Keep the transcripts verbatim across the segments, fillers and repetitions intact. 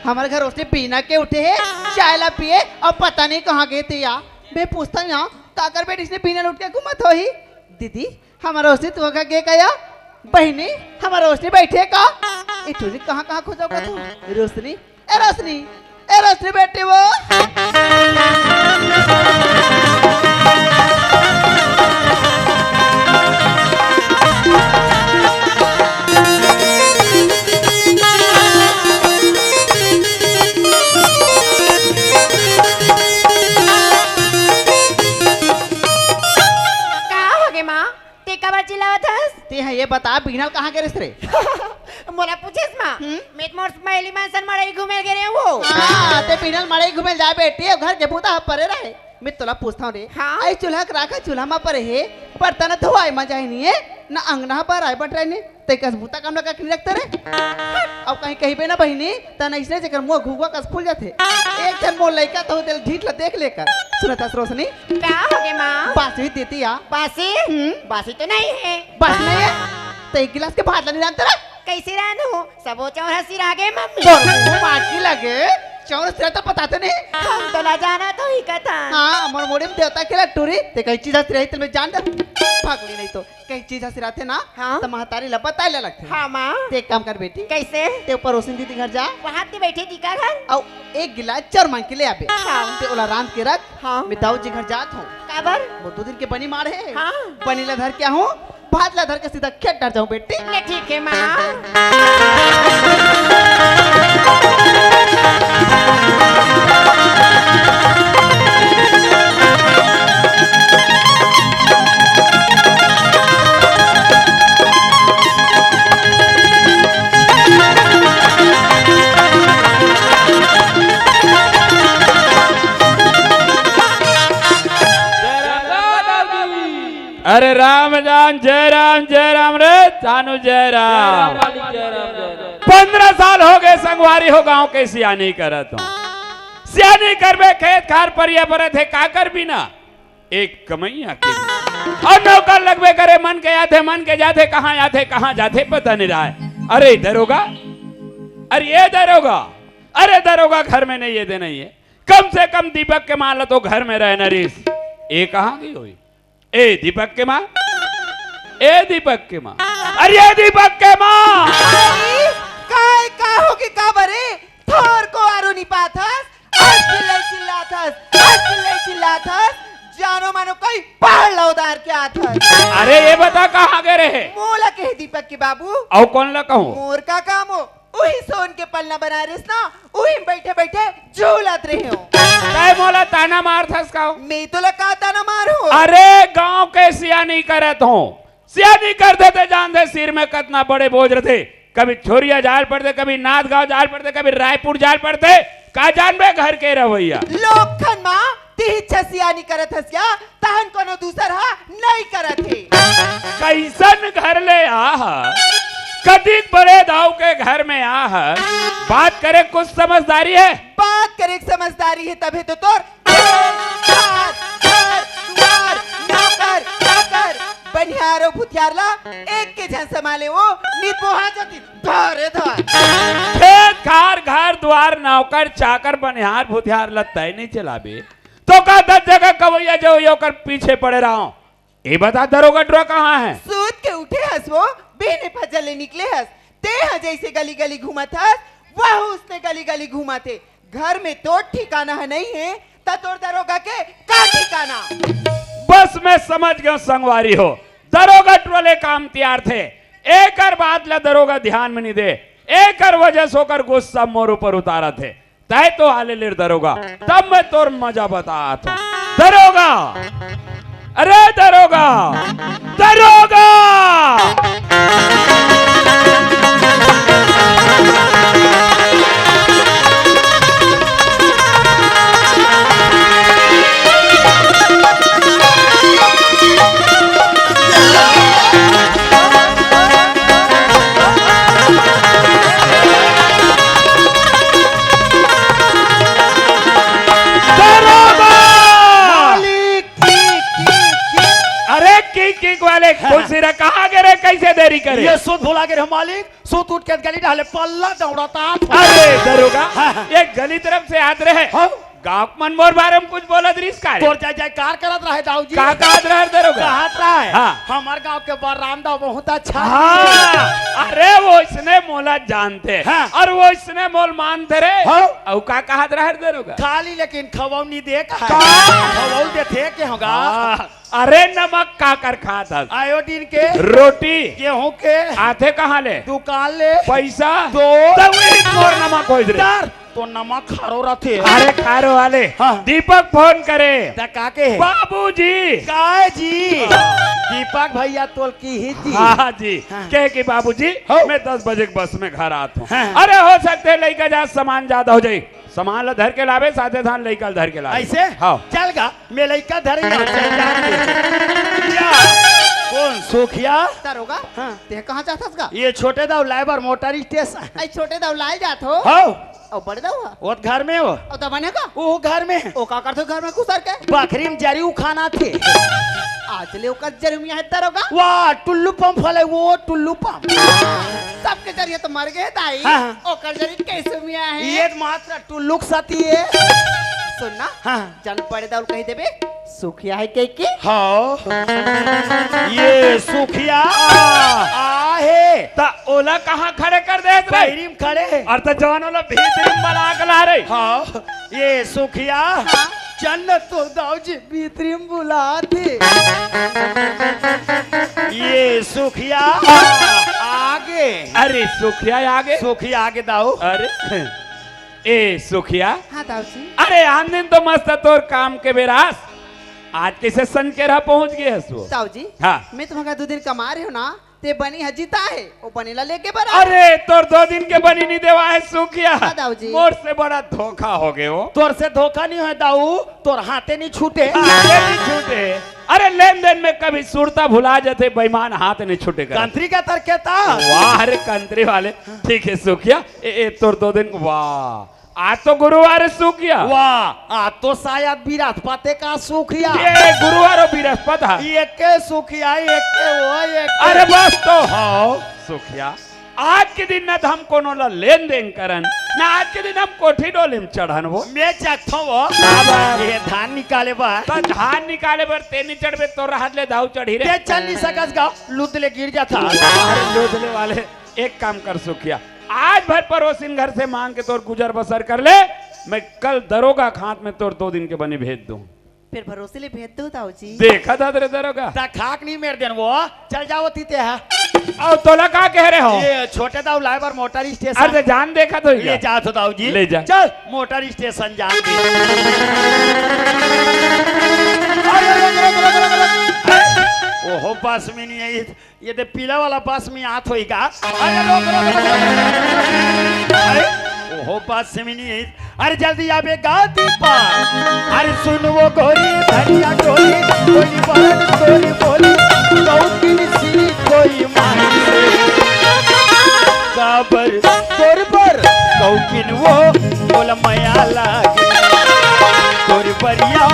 हमर घर ओसने बिहना के उठे हे, चाय ला पिए, अउ पता नहीं कहाँ गे ते या। मैं पूछथंव या, काकर बेटी अइसने बिहना ल उठ के घूमत होही? दीदी, हमर ओसने तो घर गे का या? बहिनी, हमर ओसने बइठे का? ए टूरी कहाँ कहाँ खोजव का तू? रोशनी, ए रोशनी, ए रोशनी बेटी वो। का होगे माँ? ते काबर चिल्लावत हस? ते ह ये बता, बिहना ल कहाँ गे रहिस रे? मोला पूछेस माँ? हम्म? मैं त मोर सहेली मन संग मड़ई घूमे ल गे रहेंव। हाँ, ते बिहना ल मड़ई घूमे ल जा बेटी, अउ घर के बूता ह परे रहे। मैं तोला पूछथंव रे, हाँ? अई चूल्हा के राख ह चूल्हा म परे हे, बरतन ह धोवाय म जाय नइ हे, न अंगना ह बहराय बटराय नइ, ते कस बूता काम ला करके नइ रखते रे? अउ कहीं कहिबे ना बहिनी, त अइसने जेकर मुंह घुघुआ कस फूल जाथे। एक झन मोर लइका त होथे, तेला ढीठ ला देख लेकर। सुनत हस रोशनी? का होगे माँ? बासी देती या। बासी? हम्म। बासी तो नइ हे। बासी नइ हे? त एक गिलास के भात ला नइ रांधते रे? कइसे रांधहूँ? सबो चाउर ह सिरा गे मम्मी। तोर मुंह माटी लगे, चाउर सिरा त पता तो नइ। हम तो ला जानत होही कथन। हाँ, मोर मुड़ी म देवता खेलत टूरी, ते कई चीज ह सिराही तेला मैं जान डरेंव। फगली नहीं तो। कहीं चीज ह सिराथे ना, हाँ? त महतारी ला बताय ला लगथे। हाँ, माँ। ते एक काम कर बेटी। कइसे? ते ऊपर रोशनी दीदी घर जा। वहाँ ते बइठे दीदी घर। अउ एक गिलास चाउर मांग के ले आबे। हाँ। ते ओला रांध के रख। हाँ। मैं दाऊ जी घर जात हंव। काबर? वो दू दिन के बनी माढ़े हे। हाँ। बनी ला धर के आहूँ, भात ला धर के सीधा खेत डर जाहूँ बेटी। ले ठीक हे माँ। अरे राम जान, जय राम, जय राम रे, तानू जय राम। पंद्रह साल होगे संगवारी हो, गांव के सियानी करत हंव। सियानी करबे, खेत खार परिया परत हे, का करबे ना? एक कमइया के। अउ नौकर लगबे करे, मन के आथे, मन के जाथे, कहाँ आथे, कहाँ जाथे, पता नइ रहय। अरे दरोगा, अरे ये दरोगा, अरे दरोगा घर में नइ हे, दे नइ हे। कम से कम दीपक के माँ ला तो घर में रहना रिहिस। ए कहाँ गे होही? ए दीपक के माँ, ए दीपक के माँ, अरे ए दीपक के माँ। अरे, काय का होगे का बरे? थोर को आरो नइ पाथस, अस चिल्लई चिल्लाथस, अस चिल्लई चिल्लाथस, जानो मानो कहीं पहाड़ ला उतार के आथस। अरे ये बता कहाँ गे रहे? मोला कहे दीपक के बाबू। अउ कोन ला कहूँ? मोर का काम हो? उही सोन के पलना बनाए रहिस ना, उही म बइठे बइठे झूलत रहेंव। तैं मोला ताना मारथस का? मैं तोला का ताना मारहूँ? अरे गांव के सियानी करत हंव। सियानी करथे ते जानथे सिर में कतना बड़े बोझ रथे। कभी छोरिया जाय ल पड़थे, कभी नांदगांव जाय ल पड़थे, कभी रायपुर जाय ल पड़थे। का जानबे घर के रवइया? लोखन माँ, तिही छसियानी करत हस या, तहन कोनो दूसर ह नइ करत हे। कइसन घर ले आह? कतिक बड़े दाऊ के घर में आह? बात करे कुछ समझदारी हे? बात करे के समझदारी हे तभे तो तोर खेत, खार, घर, दुआर, नौकर, चाकर, बनिहार अउ भुथियार ला एक के झन संभाले ओ निपोहा जतिन धरे धर। खेत खार, घर दुआर, नौकर, चाकर, बनिहार, भुथियार ला तैं नइ चलाबे, तो का दस जगह कवइया जो ओकर पीछे पड़े रहंव। ए बता, दरोगा टुरा कहाँ हे? सूत के उठे हस वो, बिहने फजर ले निकले हस। तें ह जइसे गली गली घूमत हस, वहू उसने गली गली घूमत हे। घर में तोर ठिकाना ह नइ हे, त तोर दरोगा के का ठिकाना? बस मैं समझ गेंव संगवारी हो, दरोगा टुरा ले काम तियार थे। एकर बात ला दरोगा ध्यान में नइ दे, एकर वजह से ओकर गुस्सा मोर ऊपर उतारत हे। तैं तो हाले ले रे दरोगा, तब मैं तोर मजा बतात हंव। दरोगा, अरे दरोगा, दरोगा! दरोगा! मालिक! अरे की किक वाले खुशी रहा, कहाँ गे रे, कैसे देरी करे? ये सुत भुला गे रे मालिक, सुत उठ के गली डाले पल्ला दौड़ता था। अरे दरोगा, हाँ, हाँ। ये गली तरफ से आत रहे। हाँ। गाँव के मन मोर बारे में कुछ बोलत रिस का रे? तोर जय जयकार करत रहे दाऊ जी। का कहत रहे दरोगा? कहत रहे, हाँ। हमार गाँव के बरामदा बहुत अच्छा हाँ। है। अरे वइसने मोला जानथे हाँ। अउ वइसने मोला मानथे रे। हाँ। अउ का कहत रहे दरोगा? खाली लेकिन खवौनी दे कहा। का? खवौल देथे के होगा। हाँ। अरे नमक काकर खात हस? आयोडीन के। रोटी। गेहूं के। आथे कहाँ ले? दुकान ले। पैसा? दो। तब वही मोर नमक होइस रे। दर, तो नमक खारो रथे। अरे खारो वाले। हाँ। दीपक फोन करे। त का के? बाबूजी। काय जी? दीपक भैया तोल की ही जी। हाँ जी। हाँ। कहे कि बाबूजी, हाँ। मैं दस बजे के बस में घर आत हूँ। हाँ। अरे हो सकथे लइका जा सामान ज्यादा हो जाई। सामान ला धर के लावे, साथे साथ लइका ला धर के लावे। ऐसे? हाँ। चल गा, मैं लइका धर ही ना, चल जा। या, कौन सुखिया? दरोगा, हाँ। तें कहाँ जात हस गा? ये छोटे दाऊ लाए बर मोटर स्टेशन। अई छोटे दाऊ लाए जात हो? हाँ। अउ बड़े दाऊ हा? वो घर में हो। अउ दबने का? वो घर में। वो का करथे घर में घुसर के? बखरी में जरी उखाना थे। आज ले ओकर जरी में है दरोगा। वाह, टुल्लू पंप फले, वो टुल्लू पंप। सबके जरिए तो मर गए दाई। हाँ, हाँ। ओकर जरी कैसे मिया है? ये तो मात्र टुल्लू के साथी है। सुन ना, हाँ। जन बड़े दाऊ ल कहि देबे, सुखिया है कहि के? हाँ। ये सुखिया आ हे। त ओला कहाँ खड़े कर देत रे? बहिरी में खड़े। अउ त जवान ओला भीतरी में बला के ला रे। हाँ। ये सुखिया। हाँ। चल न तो दाऊ जी भीतरी में बुलाथे। ये सुखिया आगे। अरे सुखिया आगे। सुखिया आगे दाऊ। अरे ए सुखिया। हाँ दाऊ जी। अरे आन दिन तो मस्त तोर काम के बेरा अस, आज कइसे संझ के रहा पहुंच गे हस वो? दाऊ जी, हाँ। मैं तुम्हारा दो दिन कमा रहे हो ना, ते बनी ह जिता हे, वो बनी ला लेके बर आ। अरे, तोर दो दिन के बनी नहीं देवा हे, सुखिया। हाँ, दाऊ जी। मोर से बड़ा धोखा हो गे वो। तोर से धोखा नहीं होय, दाऊ, तोर हाथे नहीं छूटे। हाथे नहीं छूटे। अरे, लेन देन में कभी सुरता भुला जाथे, बेईमान हाथ नहीं छूटे कर। कंत्री का तर कहता। वाह, अरे, कंत्री वाले। ठीक है, सुखिया। ए, ए, तोर दो दिन, वाह। आज तो गुरुवार हे सुखिया। वाह, आज तो शायद बृहस्पति का सुखिया। ये गुरुवार अउ बृहस्पति हे। एके सुखिया, एके वो, एके। अरे बस तो। हाँ। सुखिया, आज के दिन ना तो हम कोनो ला लेन देन करन, ना आज के दिन हम कोठी डोली में चढ़न वो। मैं जाथो वो। बाबा। ये धान निकाले बर। त धान निकाले बर ते नहीं चढ़बे, तोर हाथ ले दाऊ चढ़ी रे। ते चल नहीं सकस गा, लुद ले गिर जाथा। अरे लुद ले वाले, एक काम कर सुखिया, आज भर परोसिन घर से मांग के तोर गुजर बसर कर ले, मैं कल दरोगा के हाथ में तोर दो दिन के बनी भेज दूं। फिर भरोसे ले भेज दो दाऊ जी। देखा था तेरे दरोगा। ता खाक नहीं मेर देन वो, चल जाओ तीते हा। अउ तोला का कह रहे हो? ये छोटे दाऊ लाए बर मोटर स्टेशन। अरे जान देखा तो ये क्या? जा तो दाऊ जी। ले जा। चल मोटर स्टेशन जान दे। अरे रुक, रुक, रुक, रुक, रुक। ओहो बस में नहीं आई। ये दे पीला वाला बस में आत होई का? अरे रोक, रोक, रोक, रोक। अरे, ओहो बस में नहीं है। अरे जल्दी आबे गादी पर। अरे सुन वो गोरी धनिया गोरी, गोरी बरन गोरी बोली, कौकिन सी कोई माही से। काबर तोर बर कौकिन वो मोला मया लागे। तोर बरिया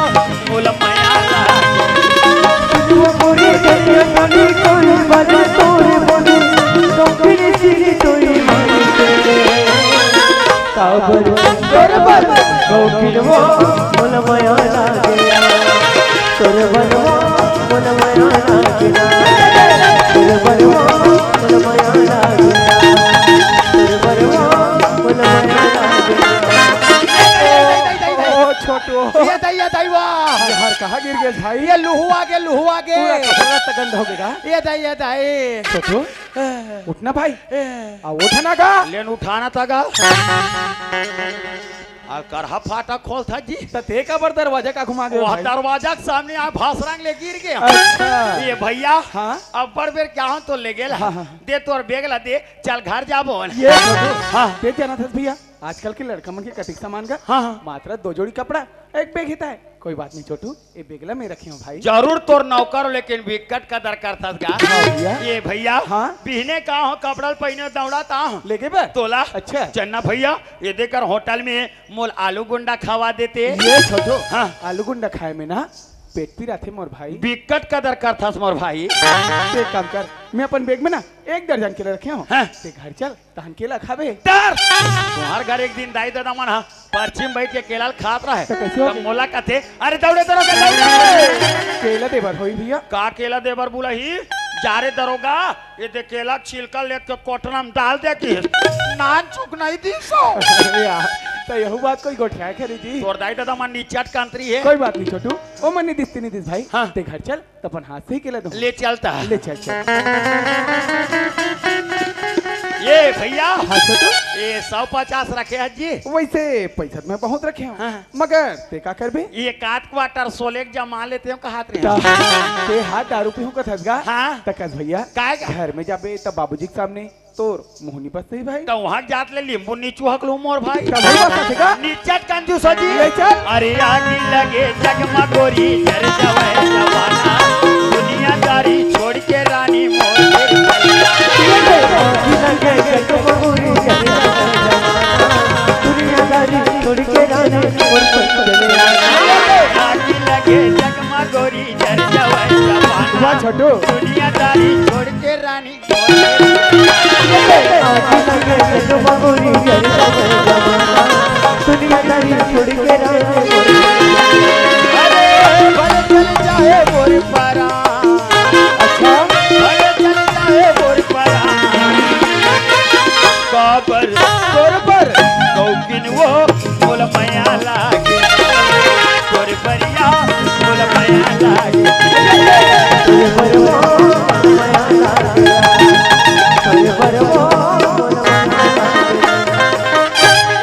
मोला मया लागे। वो मोरे करिया कनी कोई बजा तोरे बोले, कौकिन सिरी तोई माई के। काबर तोर बर कौकिन वो मोला मया लागे। तोर बरवा मोला मया लागे। तोर बरवा मोला मया लागे। तोर बरवा मोला मया लागे। ओ छोटू। ये दाई, ये दाई, वाह। ये हर कहाँ गिर गए भाई? ये लुहुआ के, लुहुआ के। पूरा कपड़ा तक गंदा हो गया। ये दाई, ये दाई। छोटू, उठना भाई। ए। आ, उठना का? लेन उठाना था का? आ, करहा फाटा खोल था जी। त ते काबर दरवाजा का घुमा दे वो भाई? दरवाजा के सामने आप भासरांग ले गिर गए। अच्छा। ये भैया, हाँ? अब बड़ बेर क्या हो तो ले गेला। हाँ, हाँ। दे तोर बेग ला दे, चल घर जाबो। ये छोटू, हाँ। ते जानत हस भैया, आजकल के लड़का मन के कटिक सामान का हाँ, हाँ। मात्र दो जोड़ी कपड़ा, एक बेग ही था। कोई बात नहीं छोटू, ये बेग ला मैं रखे हूँ भाई। जरूर तोर नौकर हो, लेकिन विकट का दरकार था गा। हाँ भैया। ये भैया, हाँ? बिहने का हो, कपड़ा पहने दौड़ा ता हो। लेके बे? तोला। अच्छा। चन्ना भैया, ये देकर होटल में मोल आलू गुंडा खवा देते। ये छोटू, हाँ। आलू गुंडा खाए में ना पेट पिराथे मोर भाई। बिकट कदर करथस मोर भाई। ते एक काम कर, मैं अपन बैग में ना एक दर्जन केला रखे हूँ। हाँ। ते घर चल, तहन केला खाबे। डर! तुम्हार घर एक दिन दाई ददा मन ह परछी म बइठ के केला ल खात रहय। त कइसे हो त गे? मोला कथे, "अरे दौड़े दरोगा, दौड़े।" केला देबर होही भैया। का केला देबर बुलाही? जा रे दरोगा, ये दे केला छिलका लेत के कोटरा म डाल दे कि नानचुक नहीं दिसो। अरे यार, त यहू बात कोई गोठियाय खरी जी। तोर दाई ददा मन निचट कंत्री हे। कोई बात नहीं छोटू, ओ मन नहीं दिस ते नहीं दिस भाई। हाँ। ते घर चल, त अपन हाथ से ही केला दूँ। ले चलता। ले चल, चल। ये भैया। हाँ, छोटू। ये सौ पचास रखे हैं जी। वैसे पैसा तो मैं बहुत रखे हूँ, हाँ। मगर ते का करबे? ये काट क्वार्टर सोले के जमा लेते हो, कहात रहे। त-, ते हाथ दारू पीहूँ कथस गा? हाँ। त कस भैया, काय गा? घर में जाबे त बाबूजी के सामने तोर मुँह नी बसही भाई। त उहाँ जात ले नींबू नी चुहक लूँ मोर भाई। त भाई बस ठीक है। निचट कंजूस हो जी। ले चल। अरे आगी लगे जग म गोरी जर जवै जमाना, दुनियादारी छोड़ के रानी मोर फिर चल जा। आगी लगे जग म गोरी जर जवै जमाना, दुनियादारी छोड़ के रानी मोर फिर चल जा। आगी लगे जग म गोरी जर जवै जमाना, वाह छोटू। दुनियादारी छोड़ के रानी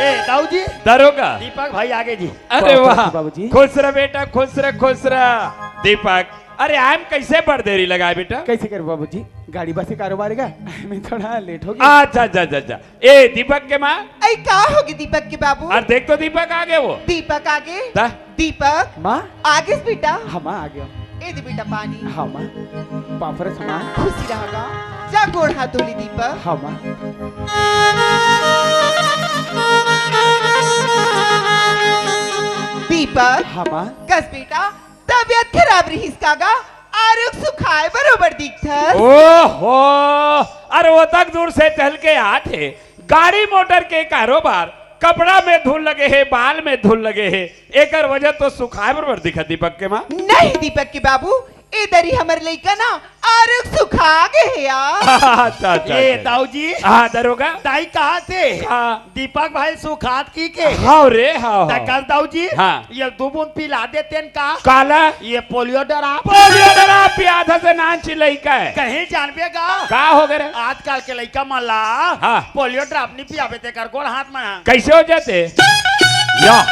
ए, दाऊ जी। दरोगा। दीपक भाई आगे जी। अरे वाह। बाबूजी। खुश रह बेटा, खुश रह, खुश रह। दीपक, अरे आय म कइसे बड़ देरी लगाय बेटा? कइसे कर बाबूजी? गाड़ी बस के कारोबार हे गा, मैं थोड़ा लेट हो गे। अच्छा, अच्छा, अच्छा, अच्छा। ए, दीपक के माँ। अई, का होगे दीपक के बाबू? अरे देख तो, दीपक आगे वो। दीपक आगे? दा। दीपक। माँ। आगेस बेटा? हाँ माँ, आगे। ए दे बेटा पानी। हाँ माँ। पाँव परत हँव माँ। खुशी रह गा। जा गोड़ हाथ धो ले दीपक। हाँ माँ। दीपक। हाँ माँ। कस बेटा, तबियत खराब रिहिस का गा? आरुग सुखाय बरोबर दिखथस। ओहो, अरे वो तक दूर से चल के आथे। गाड़ी मोटर के कारोबार, कपड़ा में धूल लगे हे, बाल में धूल लगे हे, एकर वजह तो सुखाय बरोबर दिखत दीपक के माँ। नहीं दीपक के बाबू, ए दरी हमर लइका ना आरुग सुखा गे हे यार। अच्छा, अच्छा, ए अच्छा। दाऊ जी। हाँ, दरोगा। दाई कहाथे? हाँ। दीपक भाई सुखात कहिके। हाँ रे, हाँ, त हाँ। कस दाऊ जी। हाँ। ये दू बूंद पिला देतेन का? काला? ये पोलियो ड्राप। पोलियो ड्राप पियाथस नानची लइका हे। कहीं जानबे गा? का होगे रे? आजकल के लइका मन ला हाँ। पोलियो ड्राप नी पियाबे तेकर गोड़ हाथ म। कइसे हो जाथे? या।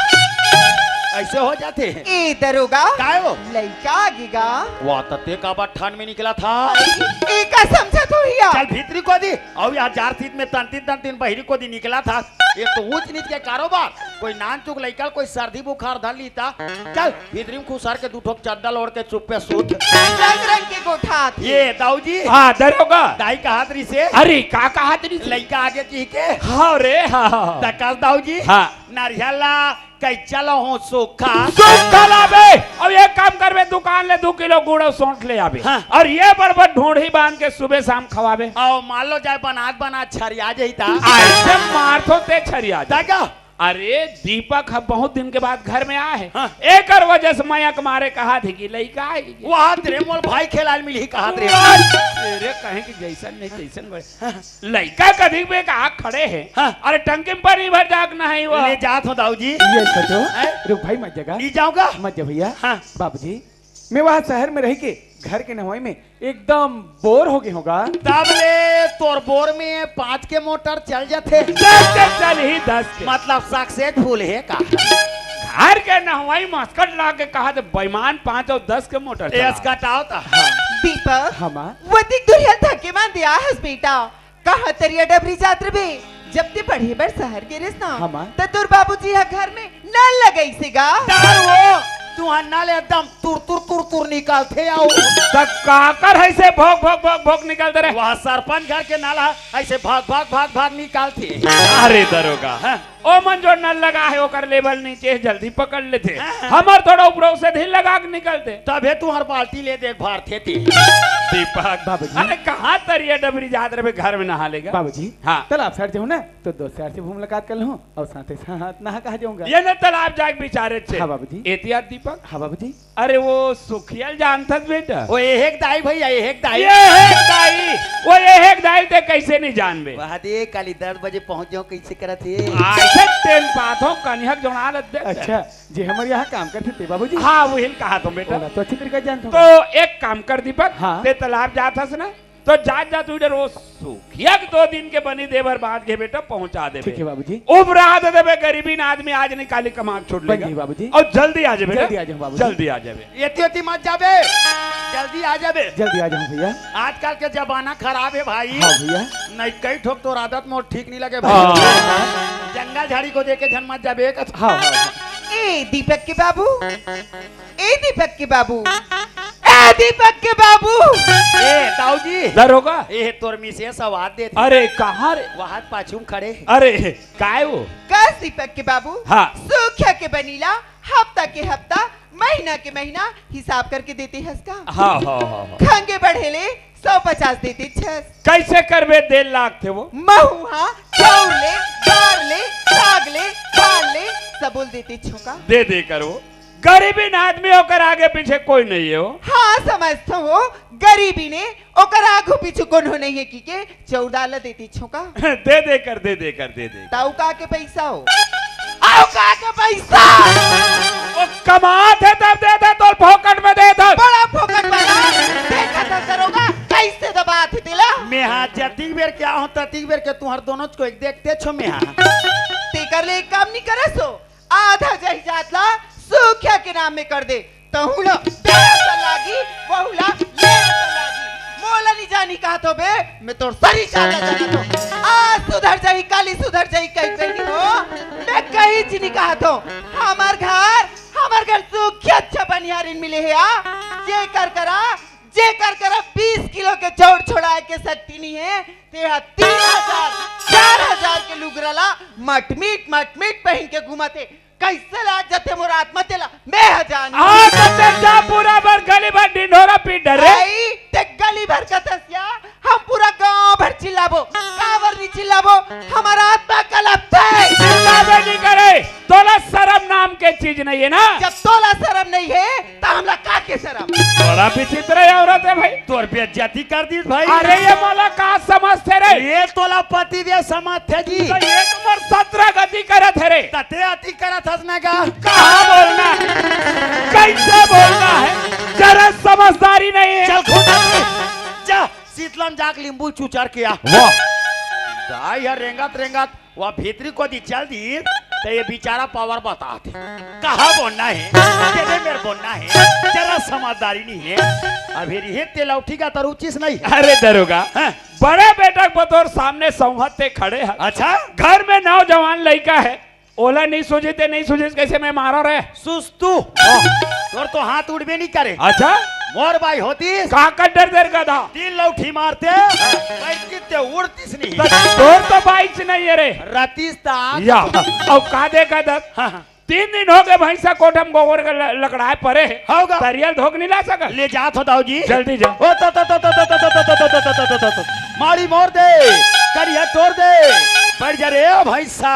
अइसे हो जाथे। ए दरोगा। काय हो? लइका आगे गा। वाह, त ते काबर ठंड में निकलथस? ए का समझत होही या? चल भीतरी कोती। अउ यार जार सीत में तंतिन तंतिन बहिरी कोती निकलथस। ये तो ऊंच नीच के कारोबार। कोई नानचुक लइका ल कोई सर्दी बुखार धर लिही त। चल, भीतरी म खुसर के दू ठोक चद्दर ओढ़ के चुप्पे सूत। रंग रंग के गोठात हे। ए दाऊ जी। हाँ, दरोगा। दाई कहात रिहिसे। अरे, का कहात रिहिसे? लइका आगे कहिके। हाँ रे, हाँ, हाँ। त कस दाऊ जी। हाँ। नरियर ला कइसे लाहूं सूखा। सूखा लाबे। अब एक काम करबे, दुकान ले दू किलो गुड़ अउ सौंठ ले आबे। हाँ। अउ ये बड़ बड़ ढोंढ़ी बांध के सुबह शाम खवाबे। अउ मान लो जाय बनात बनात छरिया जाही त। अइसे मारथों ते छरिया जाही। दादा। अरे दीपक ह बहुत दिन के बाद घर में आय हे। हाँ। एकर वजह से मया के मारे कहाथे कि लइका आय। वाह, तेरे मोर भाई खेलाय ल मिलही कहाथे। अरे कहें कि जइसन नहीं तइसन बड़े। हाँ। लइका कदी के बेक आके खड़े हे। हाँ। अरे टंकी म पानी भर जाके नहाही वो। ले जात हँव दाऊ जी। ये छोटू, हैं? रुक भाई, मत जा गा। नी जाँव गा। मत जा भैया। हाँ। बाबूजी, मैं वहाँ शहर में रहिके घर के नहवाई में एकदम बोर हो गे हँव गा। तब ले तोर बोर में पाँच के मोटर चल जाथे। दस के चलही, दस के। मतलब successful हे का? घर के नहवाई मस्कट लाग के कहाथे बेईमान, पाँच अउ दस के मोटर चला। एस कटाओ ता। हाँ। दीपक। हाँ माँ। वतिक दुरिहा थके मांदे आय हस बेटा। कहाँ तरिया डबरी जात रबे? जब ते पढ़े बर शहर गे रेहेस ना, हाँ, माँ। त तोर बाबूजी ह घर में नल लगाइस हे गा। डर वो, तुँहर नल एकदम तुर तुर तुर तुर निकलथे अउ। त काकर अइसे भोक भोक भोक भोक निकलथे रे? वहाँ सरपंच घर के नल ह अइसे भग भग भग भग निकलथे। अरे दरोगा, हाँ। ओ मन जो नल लगा हे, ओकर लेवल नीचे हे, जल्दी पकड़ लेथे। हाँ, हाँ। हमर थोड़ा ऊपरों से धीर लगा के निकलते। तभे तुंहर बाल्टी ले देख भारते ती। दीपक। बाबूजी। अरे, कहाँ तरिया डबरी जात रहे, घर में नहा लेगा। बाबूजी। हाँ। तालाब side जाहूँ ना, तो दोस्त यार से भी मुलाकात कर लूँ और साथ ही साथ नहा कहाँ जाऊँगा। ये ना तालाब जाके बिचारे छे। हाँ, बाबूजी। एहतियात दीपक। हाँ, बाबूजी। अरे, वो सुखिया ल जानथस बेटा? वो एहेक दाई भैया, एहेक दाई। एहेक दाई, वो एहेक दाई ते कैसे नहीं जानबे? वहाँ दे, काली दस बजे पहुँच जाऊँ, कैसे करत हे? ऐसे टेन पाथो, कनिहक जोड़ा लत दे। अच्छा, जे हमर यहाँ काम करथे ते बाबूजी? हाँ, वही ल कहा तो बेटा। ओला तो अच्छी तरीका जानथो। तो एक काम कर दीपक, हाँ। ते तालाब जात हस ना, तो जात जात उधर वो सुखिया के दो दिन के बनी देबर बांध के बेटा पहुंचा देबे। ठीक है बाबूजी। उबरा दे देबे, गरीबीन आदमी आज नहीं काली कमा के छोड़ बन लेगा। गई बाबूजी। और जल्दी आ जाबे बेटा। जल्दी आ जाऊँ बाबूजी। जल्दी आ जाबे। एती ओती मत जाबे, जल्दी आ जाबे। जल्दी आ जाऊँ भैया। आजकल के जमाना खराब है भाई। हाँ भैया। नहीं, कई ठोक तोर आदत मोर ठीक नहीं लगे भाई। हाँ। जंगल झाड़ी को देखे झन मत जाबे। हाँ, हाँ, हाँ। ए दीपक के बाबू, ए दीपक के बाबू, ए दीपक के बाबू। ए, ताऊ जी। दरोगा। ए, तोर मिसेस आवाज देत हे। अरे, कहाँ रे? वहाँ पाछू में खड़े। अरे, काय वो? कस दीपक के बाबू। हाँ। सुखिया के बनी ला, हफ्ता के हफ्ता, महीना के महीना हिसाब करके देते हस का? हाँ, हाँ, हाँ, हाँ। खंगे बढ़े ले, सौ पचास देते छस। कैसे करबे, डेढ़ लाख थे वो? महू हाँ, चाउर ले, दार ले, साग ले, दाल ले, सबो ल देते छोका। दे दे कर वो। गरीबीन आदमी ओकर आगे पीछे कोई नहीं है वो। हाँ, समझथो वो, गरीबीन हे, ओकर आगू पीछू कोनो नहीं है कि के चौदह ला देती छोका। दे दे कर, दे दे कर, दे दे। ताऊ का के पैसा हो? आऊ का के पैसा? वो कमात हे तब दे दे, तोर फोकट में दे दे। बड़ा फोकट वाला। देखा था दरोगा, कैसे दबात हे तेला? मेहा जतिक बेर के आहूँ, ततिक बेर के तुंहर दोनों को एक देखते छो मेहा। तेकर ले एक काम नहीं करस हो। आधा जही जात ला सुखिया के नाम में कर दे, तहू ला डेढ़ सौ लागी, वहू ला डेढ़ सौ लागी। मोला नी जानी कहत हो बे, मैं तोर सरी चाला जानत हो। आज सुधर जाही, काली सुधर जाही, कही कही हो, मैं कहीच नी कहत हो। हमर घर, हमर घर सुखिया अच्छा बनिहारिन मिले हे आ, जेकर करा जेकर करा बीस किलो के चौर छोड़ाए के शक्ति नहीं है, तेहा तीन हजार, चार हजार के लुगरा ला मटमीट, मटमीट पहिन के घूमत हे। कैसे लाग जथे मोर आत्मा तेला, मैं ह जानी। आ, तो ते जा पूरा बर गली भर ढिंढोरा पीट डरे। आई, ते गली भर कथस या, हम पूरा गांव भर चिल्लाबो। काबर नी चिल्लाबो? हमर आत्मा कलपथे। चिल्लाबे नी करे। तोला शरम नाम के चीज नहीं है ना? जब तोला शरम नहीं है, त हमला का के शरम? बड़ा विचित्र औरत है भाई। तोर बेइज्जती कर दीस भाई। अरे ये मोला का समझथे रे? ये तोला पति देव समझथे जी। तो ये तो मोर सत्रह गति करत हे रे। तते अति करत हस ना गा। कहाँ बोलना? कैसे बोलना है? जरा समझदारी नहीं है। चल खुद अति। जा, शीतलम जाके नींबू चुचर के आ। वाह। दाई ह रेंगत रेंगत वो भीतरी कोती चल दीस, त ये बेचारा power बताथे। कहाँ बोलना है? तेरे मेर बोलना है? जरा समझदारी नहीं है। अभी रिहिस ते लौठी का तरुचिस नहीं। अरे दरोगा, हाँ। बड़े बेटा के बतौर सामने संवत ते खड़े हे। अच्छा? घर में नौजवान लइका हे, ओला नहीं सूझे ते नहीं सूझे, कैसे मैं मारो रे? सुस्तू। तोर तो हाथ उठबे नहीं करे। अच्छा? मोर बाई होतीस। का कर डर डर गधा? तीन लौठी मारते, बैठ के ते उड़तीस नहीं। त तोर तो बाईच नहीं है रे। रतीस ता। या, अब का देखा था? हाँ, हाँ। तीन दिन हो गए भैंसा कोठम गोबर के ल-, लकड़ाए परे हे। होगा। तरियल धोक नहीं ला सकत? ले जात हो दाऊ जी। जल्दी जा। ओ तो, तो, तो। माड़ी मोर दे, करिया तोर दे, बढ़ जा रे ओ भैंसा।